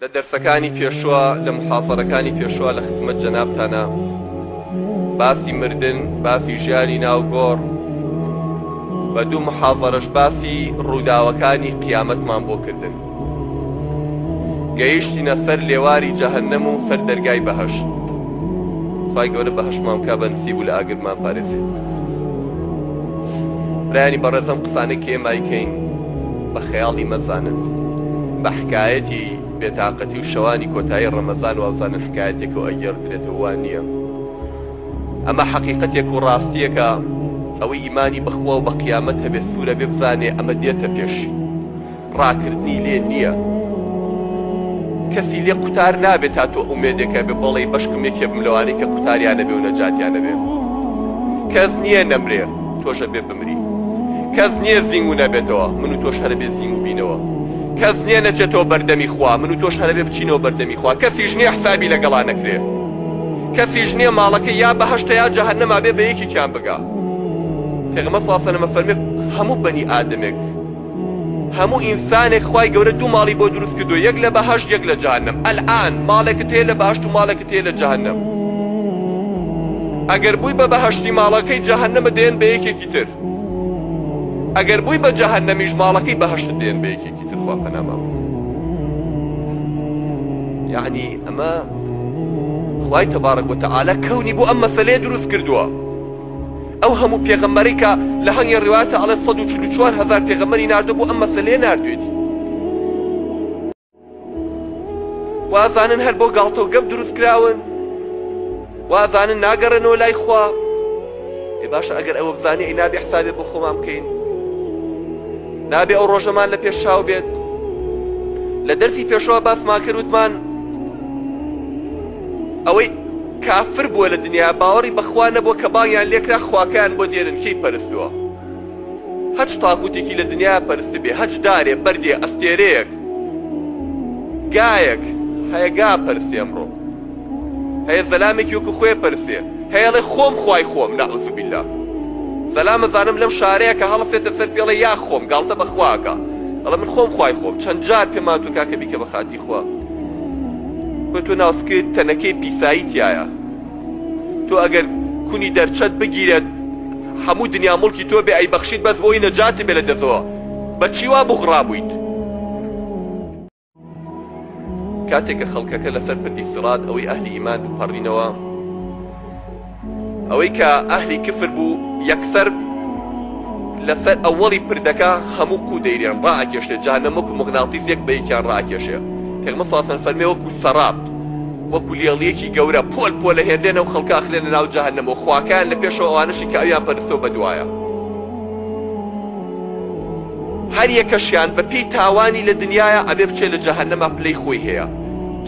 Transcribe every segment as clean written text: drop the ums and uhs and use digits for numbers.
لە دەرسەکانی پێشوە لە موحازەرەکانی پێشوە لە خزمەت جەنابتانا باسی مردن، باسی ژیانی ناو گۆڕ، بە دوو موحازەرەش باسی ڕووداوەکانی قیامەتمان بۆ کردن. گەیشتینە سەر لێواری جەهەنەم و سەر دەرگای بەهەشت. خوای گەورە بەهەشتمان بکا بە نسیب و لە ئاگر بمانپارێزێ. برایانی بەڕێز ئەم قسانەی کە ئێمە ئەیکەین بە خەیاڵی مەزانن، بە حکایەتی بێتاقەتی و شەوانی کۆتایی ڕەمەزان وابزانن حکایەتێکە و ئەگێڕدرێتەوە، وا نییە. ئەمە حەقیقەتێک و ڕاستییەکە، ئەوەی ئیمانی بە خوا و بە قیامەت هەبێ سوورە بێ بزانێ ئەمە دێتە پێش. ڕاکردنی لێ نییە. کەسی لێ قوتار نابێ تا تۆ ئومێدێک هەبێ بەڵی بەشکم یەکێ بم لەوانەی کە قوتاریان نەبێ و نەجاتیان نەبێ. کەس نییە نەمرێ تۆش ئەبێ بمری. کەس نییە زینگو نەبێتەوە من و تۆش هەر ئەبێ زینگو بینەوە. کەس نییە نەچێتەوە بەردەمی خوا من و تۆش هەر ئەبێ بچینەوە بەردەمی خوا. کەسیش نییە حسابی لەگەڵا نەکرێ. کەسیش نییە ماڵەکەی یا بەهەشتە یا جەهەنەمە ئەبێ بە یەکێکیان بگا. پێغەمبەر صلی اللە علیە وسلم ئەفەرموێ هەموو بەنی ئادەمێک هەموو ئینسانێک خوای گەورە دوو ماڵی بۆ دروست کردووە یەک لە بەهەشت یەک لە جەهەنەم ئەلئان ماڵێکت هەیە لە بەهەشت و ماڵێکت هەیە لە جەهەنەم ئەگەر بووی بە بەهەشتی ماڵەکەی جەهەنەمت دێن بە یەکێکی تر ئەگەر بووی بە جەهەنەمیش ماڵەکەی بەهەشتت دێن بە یەکێکی تر خوا پەنامان بە یعنی ئەمە خوای تبارک وتعالی کەونی بۆ ئەم مەسەلەیە دروست کردووە ئەو هەموو پێغەمبەرەی کە لە هەنگێ ڕیوایەتە ئەڵێ 144 هەزار پێغەمبەری ناردووە بۆ ئەم مەسەلەیە ناردوێتی. وازانن هەر بۆ گاڵتە و گەپ دروست کراون؟ وازانن ناگەڕێنەوە لای خوا؟ ئێ باشە ئەگەر ئەوە بزانی ئەی نابێ حسابێ بۆ خۆمان بکەین؟ نابێ ئەو ڕۆژەمان لە پێش چاو بێت؟ لە دەرسی پێشەوە باسمان کرد وتمان ئەوەی کافر بووە لە دنیا باوەڕی بە خوا نەبووە کە بانگیان لێکرا خواکەیان بۆ دێنن کێی پەرستووە هەچ تاغوتێکی لە دنیا پەرستبێ هەچ دارێ بەردێ ئەستێرەیەک گایەک هەیە گا پەرستێ ئەمڕۆ هەیە زەلامێکی وەکو خۆێ پەرستێ هەیە ئەڵێ خۆم خوای خۆم نعوذ باللە زەلامە زانم لەم شارەیە کە هەڵەسێتە سەر پێڵێ یا خۆم گاڵتە بە خوا ئەکا ئەڵێ من خۆم خوای خۆم چەند جار پێمان وتوە کاکە بیکە بە خاتری خوا کورە تۆ ناوسکت تەنەکەی پیسایی تیایە تۆ ئەگەر کونی دەرچەت بگیرێت هەموو دنیا موڵکی تۆ بێ ئەیبەخشیت بەس بۆی نەجاتت بێ لە دەستەوە بە چی وا بوغڕا بوویت؟ کاتێک کە خەڵکەکە لەسەر پردی سیڕات ئەوەی ئەهلی ئیمان بوو پەڕینەوە ئەوەی کە ئەهلی کفر بوو یەکسەر لەسەر ئەوەڵی پردەکە هەموو قوو دەیرێن ڕائەکێشێ جەهەنەم وەکو موغناتیس یەک بە یەکیان ڕائەکێشێ پێغەمبەر صلی اللە علیە وسلم فەرمێ وەکو سەراب وەکو لێڵیەکی گەورە پۆل پۆلە هێنرێنە و خەڵکە ئەخرێنە ناو جەهەنەمەوە خواکەیان لە پێشەوە ئەوانەشی کە ئەویان پەرستەوە بەدوایە هەر یەکەشیان بە پێی تاوانی لە دنیایا ئەبێ بچێ لە جەهەنەما پلەی خۆی هەیە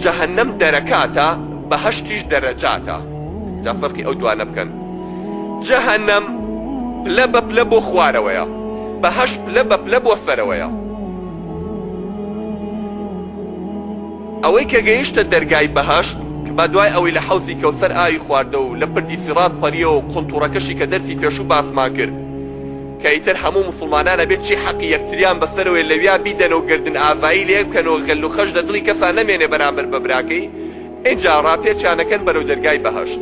جەهەنەم دەرەکاتە بەهەشتیش دەرەجاتە جا فەرقی ئەو دوانە بکەن جەهەنەم پلە بە پلە بۆ خوارەوەیە بەهەشت پلە بە پلە بۆ سەرەوەیە. ئەوەی کە گەیشتە دەرگای بەهەشت کە دوای ئەوەی لە حەوزی کەوسەر ئاوی خواردەوە و لە پردی سیڕات پەریەوە و قونتوڕەکەشی کە دەرسی پێشوو باسمان کرد کە ئیتر هەموو موسڵمانان ئەبێ چی حەقی یەکتریان بەسەرەوەیە لەویا بیدەنەوە گەردن ئازایی لەیەک بکەنەوە غل و خەش لە دڵی کەسا نەمێنێ بەرامبەر بە براکەی ئینجا ڕاپێچیان ئەکەن بەرەو دەرگای بەهەشت.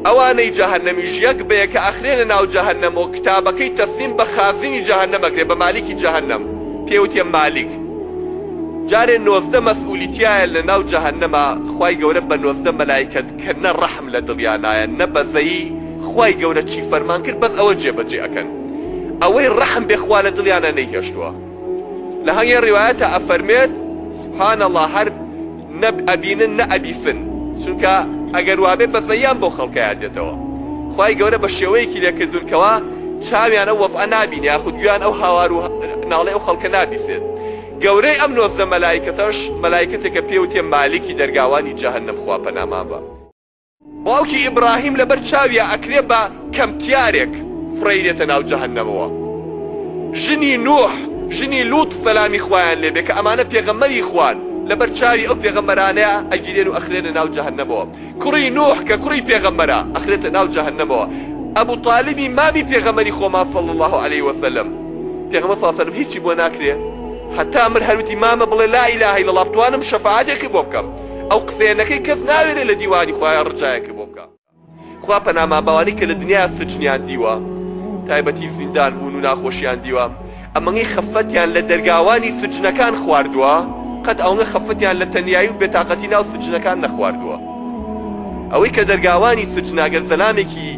ئەوانەی جەهەنەمیش یەک بە یەکە ئەخرێنە ناو جەهەنەمەوە کتابەکەی تەسلیم بە خازنی جەهەنەم ئەکرێ بە مالیکی جەهەنەم پێی وتێ مالیک جارێ 19 مەسئولی تیایە لە ناو جەهەنەما خوای گەورە بە 19 مەلایکەت کە نە ڕەحم لە دڵیانایە نە بەزەیی خوای گەورە چی فەرمان کرد بەس ئەوە جێبەجێ ئەکەن ئەوەی ڕەحم بێ خوا لە دڵیانا نەیهێشتووە لە هەنگێ ڕیوایەتا ئەفەرمێت سبحان اللە هەر نە ئەبینن نە ئەبیسن چونکە ئەگەر وابێ بەزەییان بەو خەڵکەیا دێتەوە خوای گەورە بە شێوەیەکی لێ کردوون کەوا چاویان ئەو وەزعە نابینێ یاخود گوێیان ئەو هاوار و ناڵەی ئەو خەڵکە نابیسێت گەورەی ئەم 19 مەلایکەتەش مەلایکەتێکە پێ وتێ مالیکی دەرگاوانی جەهەنەم خوا پەنامان بە. باوکی ئیبراهیم لەبەر چاویا ئەکرێ بە کەمتیارێک فڕێیرێتە ناو جەهەنەمەوە. ژنی نوح، ژنی لوط سەلامی خوایان لێ بێ کە ئەمانە پێغەمبەری خوان لەبەر چاوی ئەو پێغەمبەرانەیا ئەگیرێن و ئەخرێنە ناو جەهەنەمەوە. کوڕی نوح کە کوڕی پێغەمبەرە ئەخرێتە ناو جەهەنەمەوە. ئەبو تالیبی مامی پێغەمبەری خۆمان صلی اللە علیە وسلم پێغەمبەر صلی اللە علیە وسلم هیچی بۆ ناکرێ. هەتا مرد هەر وتی مامە بڵێ لا الە الا اللە بتوانم شەفاعەتێکی بۆ بکەم ئەو قسەیە نەکەی کەس ناوێرێ لە دیوانی خوایە ڕجایەکی بۆ بکا. خوا پەنامان بەوانەی کە لە دنیا سجنیان دیوە تایبەتی زیندان بوون و ناخۆشیان دیوە ئەمەنگەی خەفەتیان لە دەرگاوانی سجنەکان خواردووە قەت ئەونگە خەفەتیان لە تەنیایی و بێتاقەتی ناو سجنەکان نەخواردووە ئەوەی کە دەرگاوانی سجنە گەر زەلامێکی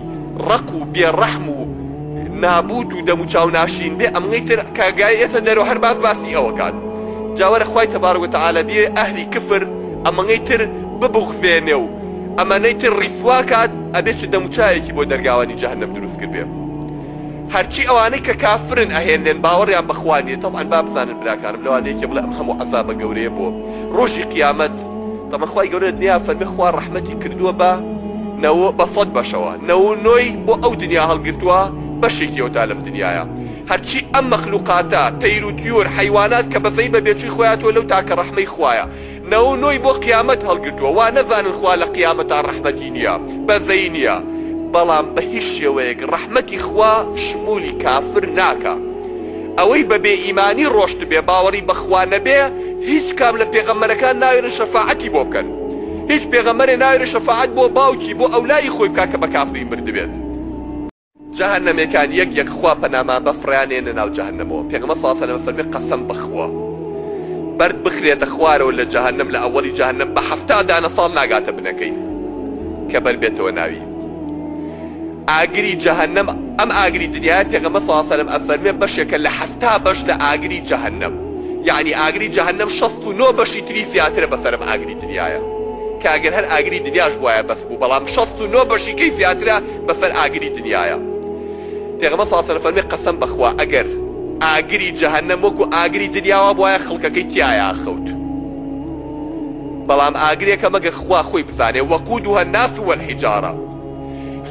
ڕەق و بێ ڕەحم و نابوت و دەموچاو ناشرین بێ ئەمنگەی تر کە یەتە دەرەوە هەر باس باسی ئەوە کات جا وەرە خوای تبارک و تعالی بێ ئەهلی کفر ئەمنگەی تر ببوغزێنێ و ئەمەنەی تر ڕیسوا کات ئەبێ چ دەموچاوێکی بۆ دەرگاوانی جەهەنەم دروست کردبێ هەرچی ئەوانەی کە کافرن ئەهێنرێن باوەڕیان بە خوا نیە تەبعەن با بزانن براکانم لەوانەیە یەکێ بڵێ ئەم هەموو عەزابە گەورەیە بۆ ڕۆژی قیامەت تەبعەن خوای گەورە لە دنیا فەرمی خوا ڕەحمەتی کردووە بە نەوە بە سەد بەشەوە نەوە نۆی بۆ ئەو دنیا هەڵگرتووە بەشێکی ئەوتا لەم دنیایە هەرچی ئەم مەخلوقاتە تەیر و تیور حەیوانات کە بەزەی بە بێچووی خۆیاتەوە لەو تاکە ڕەحمەی خوایە نەوە نۆی بۆ قیامەت هەڵگرتووە وا نەزانن خوا لە قیامەتا ڕەحمەتی نییە بەزەی نییە بەڵام بە هیچ شێوەیەک ڕەحمەتی خوا شمولی کافر ناکا ئەوەی بە بێ ئیمانی ڕۆشتبێ باوەڕی بە خوا نەبێ هیچ کام لە پێغەمبەرەکان ناوێرن شەفاعەتی بۆ بکەن هیچ پێغەمبەرێ ناوێرێ شەفاعەت بۆ باوکی بۆ ئەولای خۆی بکا کە بە کافری مردبێت. جەهەنەمێکان یەک یەک خوا پەنامان بە فڕێیان نێنە ناو جەهەنەمەوە پێغەمبەر صلی اللە علیە وسلم فەرمی قەسەم بەخوا بەرد بخرێتە خوارەوە لە جەهەنەم لە ئەوەڵی جەهەنەم بە 70 دانە ساڵ ناگاتە بنەکەی کە بەر بێتەوە ناوی ئاگری جەهەنەم ئەم ئاگری دنیایە پێغەمبەر صلی اللە علیە وسلم ئەفەرمێ بەشێکە لە 70 بەش لە ئاگری جەهەنەم یەعنی ئاگری جەهەنەم 69 بەشی تری زیاترە بەسەر ئەم ئاگری دنیایە کە ئەگەر هەر ئاگری دنیاش بوایە بەس بوو بەڵام 69 بەشی کەی زیاترە بەسەر ئاگری دنیایە. پێغەمبەر صلی اللە علیە و سلم فەرمووی قەسەم بەخوا ئەگەر ئاگری جەهەنەم وەکو ئاگری دنیا وابوایە خەڵکەکەی تیایا ئەخەوت بەڵام ئاگرێکە مەگەر خوا خۆی بزانێ وقودها الناس والحجارە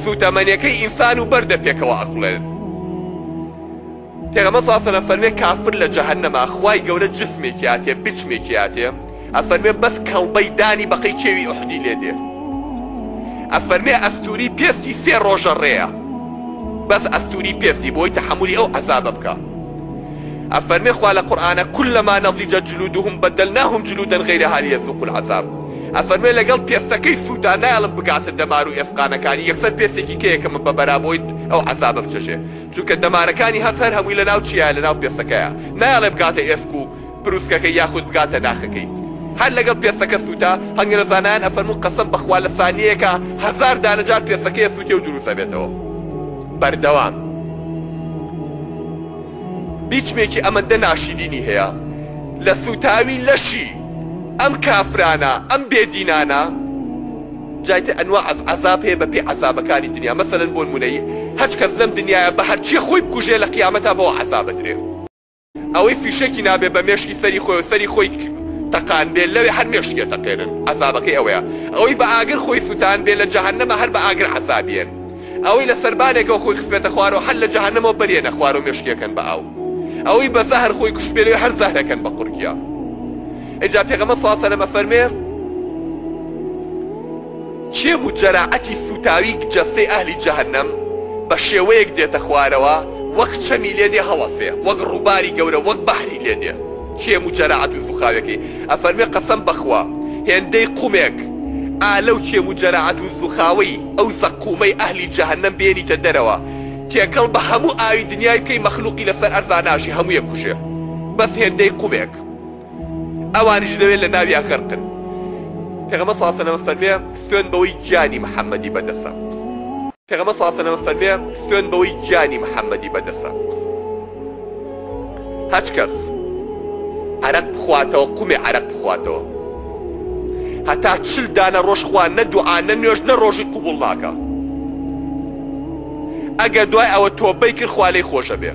سوتەمەنیەکەی ئینسان و بەردە پێکەوە ئەکوڵێن. پێغەمبەر صلی اللە علیە وسلم فەرموێ کافر لە جەهەنەما خوای گەورە جسمێکی هاتێ بچمێکی هاتێ ئەفەرموێ بەس کەڵبەی دانی بەقەی کێوی ئوحدی لێ دێ ئەفەرموێ ئەستوری پێستی سێ ڕۆژە ڕێیە بەس ئەستوری پێستی بۆی تەحەمولی ئەو عەزابە بکا ئەفەرموێ خوا لە قورئانا کلما نضجت جلودهم بدلناهم جلودا غیرها لیذوقوا العذاب ئەفەرموێ لەگەڵ پێستەکەی سووتا نایەڵم بگاتە دەمار و ئێسقانەکانی یەکسەر پێستێکی کەیەکەم بە بەرا بۆی ئەو عەزابە بچەژێ چونکە دەمارەکانی هەست هەر هەمووی لەناو چیایە لەناو پێستەکەیە نایەڵێ بگاتە ئێسک و پروسکەکەی یاخود بگاتە ناخەکەی هەر لەگەڵ پێستەکە سووتا هەنگێ لە زانایان ئەفەرموون قەسەم بەخوا لە سانیەیەکا هەزار دانە جار پێستەکەی ئەسووتێ و دروست ئەبێتەوە بەردەوام بیچمێکی ئەمەندە ناشیرینی هەیە لە سووتاوی لەشی ئەم کافرانە ئەم بێدینانە. جا ئیتر ئەنواع عەزاب هەیە بە پێی عەزابەکانی دنیا مەسەلەن بۆ نمونە هەچ کەس لەم دنیایە بە هەرچیە خۆی بکوژێ لە قیامەتا بەوە عەزاب ئەدرێ. ئەوەی فیشەکی نابێ بە مێشکی سەری خۆی و سەری خۆی تەقاندبێ لەوێ هەر مێشکی ئەتەقێنن عەزابەکەی ئەوەیە. ئەوەی بە ئاگر خۆی سوتاندبێ لە جەهەنەما هەر بە ئاگر عەزابیەن. ئەوەی لە سەربانێکەوە خۆی خستبێتە خوارەوە هەر لە جەهەنەمەوە بەریەنە خوارەوە مێشکی ئەکەن بە ئاو. ئەوەی بە زەهر خۆی کوشتبێ لەوێ هەر زەهر ئەکەن بە قوڕگیا. ئینجا پێغەمبەر صلی اللە علیە وسلم ئەفەرموێ، کێم و جەراعەتی سووتاوی جەستەی ئەهلی جەهەنەم بە شێوەیەک دێتە خوارەوە وەک چەمی لێ دێ هەڵەسێ، وەک ڕووباری گەورە وەک بەحری لێ دێ کێم و جەراعەت و زووخاویەکەی، ئەفەرموێ قەسەم بەخوا هێندەی قومێک ئا لەو کێم و جەراعەت و زووخاوەی ئەو زەقومەی ئەهلی جەهەنەم بێنیتە دەرەوە تێکەڵ بە هەموو ئاوی دنیای بکەی مەخلوقی لەسەر ئەرزا ناژی هەمووی ئەکوژێ بەس هێندەی قومێک. ئەوانیش لەوێ لە ناویا غەرقن. پێغەمبەر صلی اللە علیە وسلم ئەفەرموێ، سوێند بەوەی گیانی محمدی بەدەسە. پێغەمبەر صلی اللە علیە وسلم ئەفەرموێ، سوێند بەوەی گیانی محمدی بەدەسە. هەچ کەس عەرەق بخواتەوە قومێ عەرەق بخواتەوە هەتا 40 دانە ڕۆژ خوا نە دوعا نە نوێژ نە ڕۆژی قبوڵ ناکا ئەگەر دوای ئەوە تۆبەی کرد خوا لێی خۆشەبێ.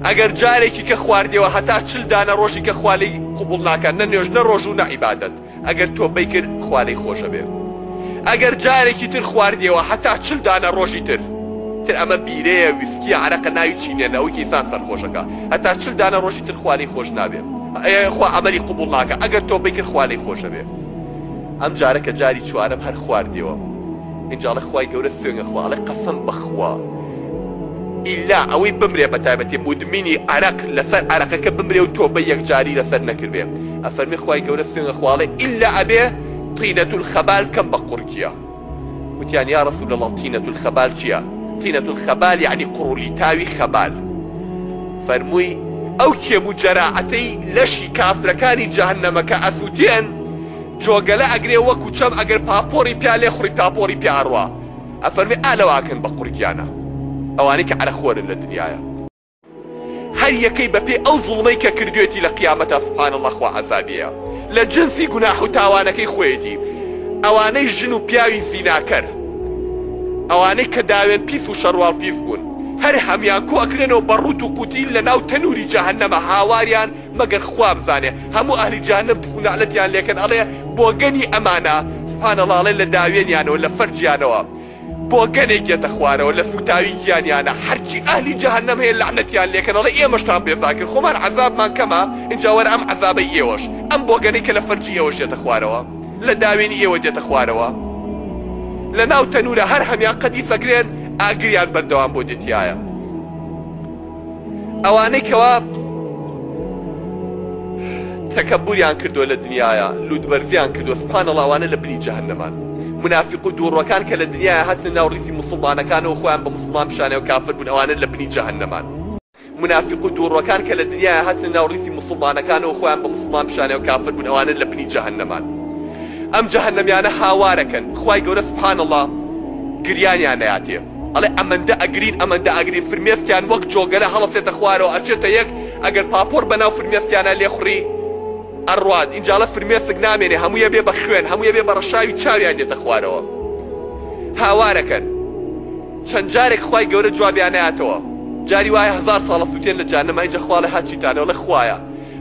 ئەگەر جارێکی کە خواردیەوە هەتا 40 دانە ڕۆژی کە خوا لێی قبوڵ ناکات نە نوێژ نە ڕۆژوو نە عیبادەت ئەگەر تۆبەی کرد خوا لێی خۆشەبێ ئەگەر جارێکی تر خواردیەوە هەتا 40 دانە ڕۆژی تر تر ئەمە بیرەیە ویسکیە عەرەقە ناوی چی نێنە ئەوەی کە ئینسان سەرخۆشەکا هەتا 40 دانە ڕۆژی تر خوا لێی خۆش نابێ خوا عەمەلی قبوڵ ناکا ئەگەر تۆبەی کرد خوا لێی خۆشەبێ ئەم جارە کە جاری چوارەم هەر خواردیەوە ئینجا ئەڵێ خوای گەورە سوێنگە خوا ئەڵێ قەسەم بەخوا. ئیلا ئەوەی بمرێ بەتایبەتی مودمینی عەرەق لەسەر عەرەقەکە بمرێ و تۆبەی یەکجاری لەسەر نەکردبێ ئەفەرمێ خوای گەورە سوێنگە خوا ئەڵێ ئیلا ئەبێ طینە الخبال بکەم بە قوڕگیا. وتیان یا رسول اللە طینە الخبال چیە؟ طینە الخبال یەعنی قوڕولیتاوی خەبال. فەرمووی، ئەو کێم و جەراعەتەی لەشی کافرەکانی جەهەنەمە کە ئەسوتێن، جۆگەلە ئەگرێ وەکو چەم ئەگەر پاپۆڕی پیا لێ خوڕی پاپۆڕی پیا ئەڕوا. ئەفەرموێ ئا لەوە ئەکەن بە قوڕگیانە ئەوانەی کە عەرەقخۆرن لە دنیایا. هەر یەکەی بە پێی ئەو زوڵمەی کە کردوێتی لە قیامەتا سبحان اللە خوا عەزابی ئەیا لە جنسی گوناح و تاوانەکەی خۆیەتی ئەوانەی ژن و پیاوی زیناکەر ئەوانەی کە داوێن پیس و شەرواڵ پیس بوون هەر هەموان کۆ ئەکرێنەوە بە ڕوت و قوتی لە ناو تەنوری جەهەنەمە هاواریان مەگەر خوا بزانێ هەموو ئەهلی جەهەنەم تف و نەعلەتیان لێکەن ئەڵێ بۆگەنی ئەمانە سبحان اللە ئەڵێ لە داوێنیانەوە لە فەرجیانەوە بۆگەنێک یەتە خوارەوە لە سوتاوی گیانیانە هەرچی ئەهلی جەهەنەم هەیە لەعنەتیان لێکەن ئەڵێ ئێمەشتان بێزار کرد خۆمان عەزابمان کەمە ئینجا وەرە ئەم عەزابەی ئێوەش ئەم بۆگەنەی کە لە فەرجی ئێوەش یەتە خوارەوە لە داوێنی ئێوە دێتە خوارەوە لە ناو تەنورە هەر هەمیان قەدیس ئەکرێن ئاگریان بەردەوام بۆ دێتیایە. ئەوانەی کەوا تەکەبوریان کردووە لە دنیایا لوتبەرزیان کردووە سبحان اللە ئەوانە لە بنی جەهەنەمان منافق و دووڕوەکان کە لە دنیایا هاتنە ناو ڕیزی موسڵمانەکانەوە خۆیان بە موسڵمان پیشانەوە کافر بوون ئەوانە لە بنی جەهەنەمان منافق و دووڕوەکان کە لە دنیایا هاتنە ناو ڕیزی موسڵمانەکانەوە خۆیان بە موسڵمان پیشانەوە کافر بوون ئەوانە لە بنی جەهەنەمان ئەم جەهەنەمیانە هاوارەکەن خوای گەورە سبحان اللە گریانیان نەیاتێ. ئەڵێ ئەمەندە ئەگرین ئەمەندە ئەگرین فرمێسکیان وەک جۆگەلە هەڵەسێتە خوارەوە ئەچێتە یەک ئەگەر پاپۆڕ بەناو فرمێسکیانا لێخوڕی ئەڕوات ئینجا ئەڵێ فرمێسک نامێنێ هەمووی ئەبێ بە خوێن هەمووی ئەبێ بە ڕەشاوی چاویان دێتە خوارەوە هاوارەکەن چەند جارێک خوای گەورە جوابیان نایاتەوە جاری وایە هەزار ساڵە سوتێن لە جانەما ئینجا خوا ئەڵێ ها چیتانە ئەڵێ خوایە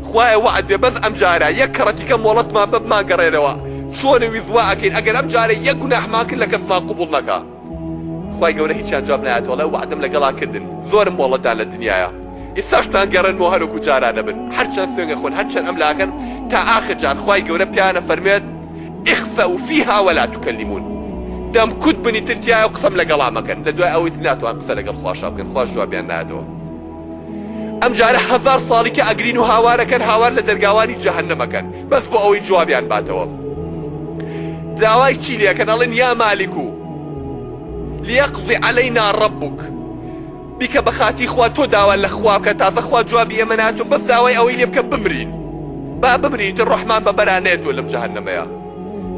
خوایە وەعد بێ بەس ئەمجارە یەک کەڕەتیکە مۆڵەتمان بە بمانگەڕێنەوە چۆنە ویست وا ئەکەین ئەگەر ئەمجارە یەک گوناحمان کرد لە کەسمان قبوڵ نەکا. خوای گەورە هیچیان جواب نایەتەوە ئەڵێ وەعدم لەگەڵا کردن زۆرم مۆڵەت دان لە دنیایا ئیستاشتان گەڕێنمەوە هەروەکو جاران ئەبن هەرچەند سوێنگ ئەخۆن هەرچەند ئەم لاکەن تا ئاخر جار خوای گەورە پێیان ئەفەرموێت اخسئوا فیها ولا تکلمون دەم کوت بن ئیتر تیایا و قسەم لەگەڵا مەکەن لە دوای ئەوەی تر ناتوان قسە لەگەڵ خواشا بکەن خواش جوابیان نایەتەوە ئەمجارە هەزار ساڵی کە ئەگرین و هاوارەکەن هاوار لە دەرگاوانی جەهەنەم ئەکەن بەس بۆ ئەوەی جوابیان باتەوە داوای چی لێکەن ئەڵێن یا مالک لیقضی علینا ربک بیکە بە خاتی خوا تۆ داوا لە خوا بکە تازە خوا جوابی ئێمە ناتۆ بەس داوای ئەوەی لێ بکە بمرین با بمرین تر ڕۆحمان بە بەرا نەیەتەوە لەم جەهەنەمەیە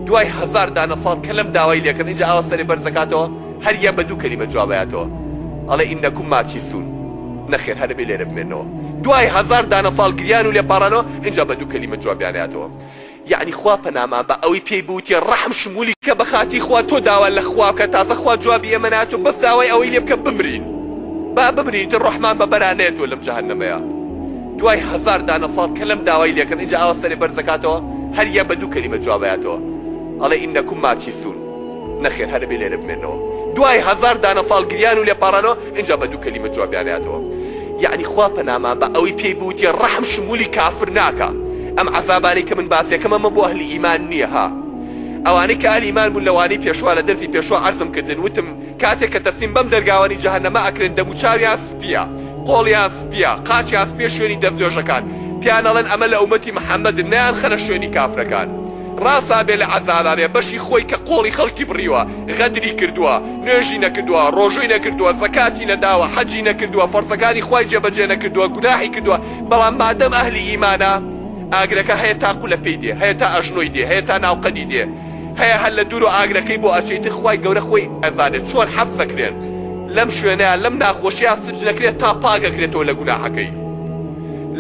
دوای هەزار دانە ساڵ کە لەم داوای لێکەن ئینجا ئاوا سەرێ بەرزەکاتەوە هەر یە بە دوو کەلیمە جوابەیاتەوە ئەڵێ انکم ماکیسون نەخێر هەر ئەبێ لێرە بمێنەوە دوای هەزار دانە ساڵ گریان و لێپاڕانەوە ئینجا بە دوو کەلیمە جوابیانەیاتەوە یەعنی خوا پەنامان بە ئەوەی پێی بوتێ ڕەحم شمولی کە بە خاتی خوا تۆ داوا لە خوا بکە تازە خوا جوابی ئێمە نایەتەوە بەس داوای ئەوەی لێ بکە بمرین با بمرین ئیتر ڕۆحمان بە بەرا نەیەتەوە لەم جەهەنەمەیا دوای هەزار دانە ساڵ کە لەم داوای لێکەن ئینجا ئاوا سەرێ بەرزەکاتەوە هەر یە بە دوو کەلیمە جوابەیاتەوە ئەڵێ انکم ماکیسون نەخێر هەر ئەبێ لێرە بمێنەوە دوای هەزار دانە ساڵ گریان و لێپاڕانەوە ئینجا بە دوو کەلیمە جوابیان ئەیاتەوە یەعنی خوا پەنامان بە ئەوەی پێی بوتێ ڕەحم شمولی کافر ناکا ئەم عەزابانەی کە من باسی ئەکەم ئەمە بۆ ئەهلی ئیمان نیە ها ئەوانەی کە ئەهلی ئیمان بوون لە وانەی پێشوا لە دەرسی پێشوا عەرزم کردن وتم کاتێک کە تەسلیم بەم دەرگاوانی جەهەنەمە ئەکرێن دەموچاویان سپیە قۆڵیان سپیە قاچیان سپیە شوێنی دەستنوێژەکان پێیان ئەڵێن ئەمە لە ئومەتی محەمەدن نەیانخەنە شوێنی کافرەکان ڕاسا بێ لە عەزابا بێ بەشی خۆی کە قۆڵی خەڵکی بڕیوە غەدری کردووە نوێژی نەکردووە ڕۆژووی نەکردووە زەکاتی نەداوە حەجی نەکردووە فەرزەکانی خوای جێبەجێ نەکردووە گوناحی کردووە بەڵام مادەم ئەهلی ئیمانە ئاگرەکە هەیە تا قولە پێی دێ هەیە تا ئەژنۆی دێ هەیە تا ناوقەدی دێ هەیە هەر لە دوورۆ ئاگرەکەی بۆ ئەچێ ئیتر خوای گەورە خۆی ئەزانێت چۆن حەبس ئەکرێن لەم شوێنەیا لەم ناخۆشییا سجن ئەکرێت تا پاک ئەکرێتەوە لە گوناحەکەی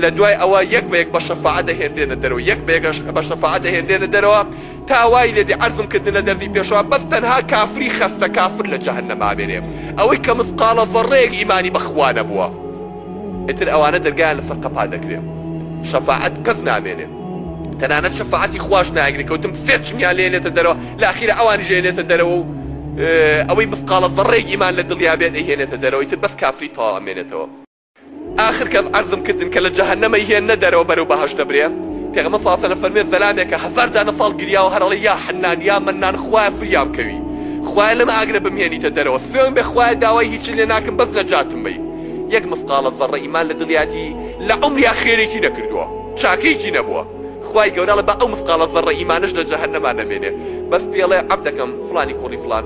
لە دوای ئەوە یەک بە یەک بە شەفاعە دەهێنرێنە دەرەوە یەک بە یەک بە شەفاعە دەهێنرێنە دەرەوە تا وای لێ دێ عەرزم کردن لە دەرزی پێشەوە بەس تەنها کافری خەستە کافر لە جەهەنەم ئامێنێ ئەوەی کە مسقاڵە زەڕەیەک ئیمانی بە خوا نەبووە ئیتر ئەوانە دەرگایان لەسەر قەپا دەکرێ شەفاعەت کەس نامێنێ تەنانەت شەفاعەتی خواش ناگرێ کەوتم سێ چنگیان لێ نێتە دەرەوە لە ئەخیرا ئەوانیش ئێنێتە دەرەوە و ئەوەی مسقاڵە زەڕەیەک ئیمان لە دڵیا بێت ئەیهێنێتە دەرەوە ئیتر بەس کافری تەواو ئەمێنێتەوە. ئاخر کەس عەرزم کردن کە لە جەهەنەم ئەیهێننە دەرەوە بەرەو بەهەشت دەبرێ، پێغەمبەر صلی اللە علیە وسلم فەرمووی زەلامێکە هەزار دانە ساڵ گریاوە هەر ئەڵێ یا حەنان یا مەنان خوایە فریام کەوی خوایە لەم ئاگرە بمهێنیتە دەرەوە سوێن بێ خوایە داوای هیچت لێ ناکەم بەس نەجاتم بەی. یەک مسقاڵە زەڕە ئیمان لە دڵیاتی لە عومریا خێرێکی نەکردووە چاکەیەکی نەبووە خوای گەورە ئەڵێ با ئەو مسقاڵە زەڕە ئیمانەش لە جەهەنەما نەمێنێ بەس پێڵێ عەبدەکەم فڵانی کوڕی فڵان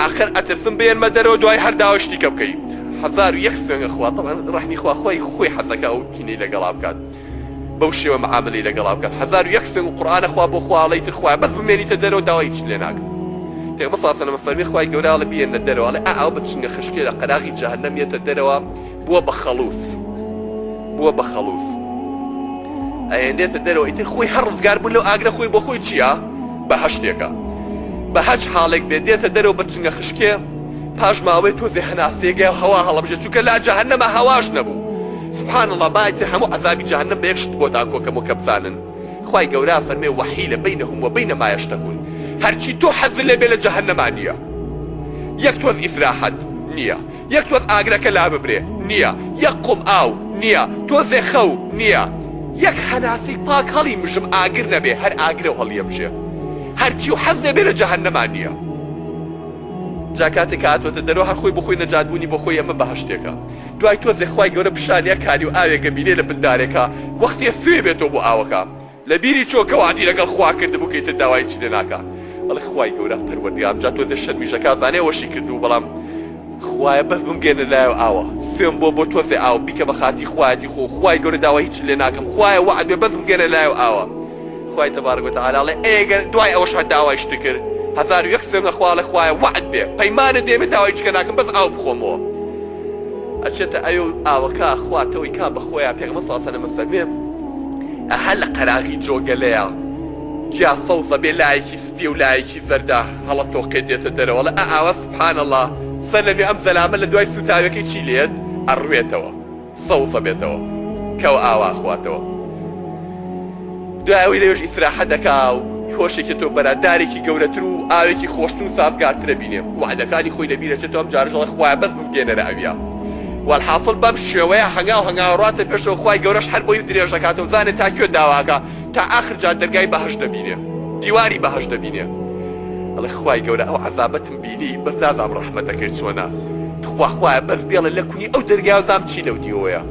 ئاخر ئەترسم بێنمە دەرەوە دوای هەر داوای شتی کە بکەی 1001 سوێنگە خوا تەبعەن ڕەحمی خوا خۆی خۆی حەزەکا ئەو کینەی لەگەڵا بکات بەو شێوە معاملەی لەگەڵا بکات 1001 سوێنگ و قورئانە خوا بۆ خوا ئەڵێ ئیتر خوایە بەس بمێنیتە دەرەوە داوای هیچت لێ ناکەم پێغەمبەر صلی اللە علیه و سلم فەرمی خوای گەورە ئەڵێ بیێنە دەرەوە ئەڵێ ئا ئەوە بە چنگە خشکێ لە قەراغی جەهەنەم یەتە دەرەوە بووە بە خەڵوز بووە بە خەڵوز ئەیەنێتە دەرەوە ئیتر خۆی هەر ڕزگار بوون لەو ئاگرە خۆی بۆ خۆی چییە بەهەشتێکە بە هەچ حاڵێک بێ دێتە دەرەوە بە چنگە خشکێ پاش ماوەی تۆزێ هەناسەیەک هەوا هەڵەبژێ چونکە لا جەهەنەمە هەواش نەبوو سبحان اللە با ئیتر هەموو عەزابی جەهەنەم بە یەک شت بۆتان کۆکەمەوە کە بزانن خوای گەورە ئەفەرمێ وحیل بینهم وبین ما یشتهون هەرچی تۆ حەزت لێ بێ لە جەهەنەما نییە یەک تۆز ئیسراحەت نییە یەک تۆز ئاگرەکە لاببرێ نییە، یەک قوم ئاو نییە، تۆزێ خەو نییە، یەک هەناسەی پاک هەڵی مژم ئاگر نەبێ هەر ئاگرە و هەڵیەمژێ. هەرچی و حەز لێ بێ لە جەهەنەما نییە. جا کاتێ کە هاتووەتە دەرەوە هەر خۆی بۆ خۆی نەجات بوونی بۆ خۆی ئەمە بەهەشتێکە. دوای تۆزێ خوای گەورە پیشانی ئەکانی و ئاوێک ئەبینێ لە بن دارێکا وەختێ سوێ بێتەوە بۆ ئاوەکە. لە بیری چۆ کە وەعدی لەگەڵ خوا کردبوو کە ئیتر داوای هیچی لێ ناکا ئەڵێ خوای گەورە پەروەردگارم جا تۆزێ شەرمیش ئەکا زانێ ئەوەشی کردبوو بەڵام خوایە بەس بمگەیەنە لایەوە ئاوە سوێم بۆ بۆ تۆزێ ئاو بیکە بە خاتری خوایەتی خۆ خوای گەورە داوای هیچت لێ ناکەم خوایە وەعد بێ بەس بمگەیەنە لایەوە ئاوە خوای تبارک وتعالی ئەڵێ ئەی گەر دوای ئەوەش هەر داوای شت کرد 1001 سوێم لە خوا ئەڵێ خوایە وەعد بێ پەیمانت دێمێ داوای هیچ کە ناکەم بەس ئاو بخۆمەوە ئەچێتە ئەوێ و ئاوەکە ئەخواتەوەی کا بەخۆیا پێغەمبەر صلی اللە علیه و سلم ئەفەرموێ ئەها لە قەراغی جۆگەلەیە گیا سەوزە بێ لایەکی سپیە و لایەکی زەردە هەڵەتۆقێ دێتە دەرەوە ئەڵێ ئا ئاوا سبحان اللە سەر لەنوێ ئەم زەلامە لە دوای سوتاوێکەی چی لێت ئەڕوێتەوە سەوزە بێتەوە کەوە ئاوا ئەخواتەوە دوای ئەوەی لەوێش ئیسراحەت دەکا و هۆشێکی تۆ بەرا دارێکی گەورەتر و ئاوێکی خۆشتر و سازگارتر ئەبینێ وەعدەکانی خۆی لەبیر ئەچێتەوە ئەم جارەش ئەڵێ خوایە بەس بمگەیەنەرە ئەویا وەلحاسڵ بەم شێوەیە هەنگاو هەنگاو ڕاتە پێشەوە خوای گەورەش هەر بۆی درێژ ئەکاتەوە بزانێ تا کوێ داواکا تا ئاخر جار دەرگای بەهەشت دەبینێ دیواری بەهەشت دەبینێ ئەڵێ خوای گەورە ئەو عەزابەتم بینی بەس نازانم ڕەحمەتەکەی چۆنە تخوا خوایە بەس بێڵە لە کونی ئەو دەرگایە زام چی لەو دیوەیە.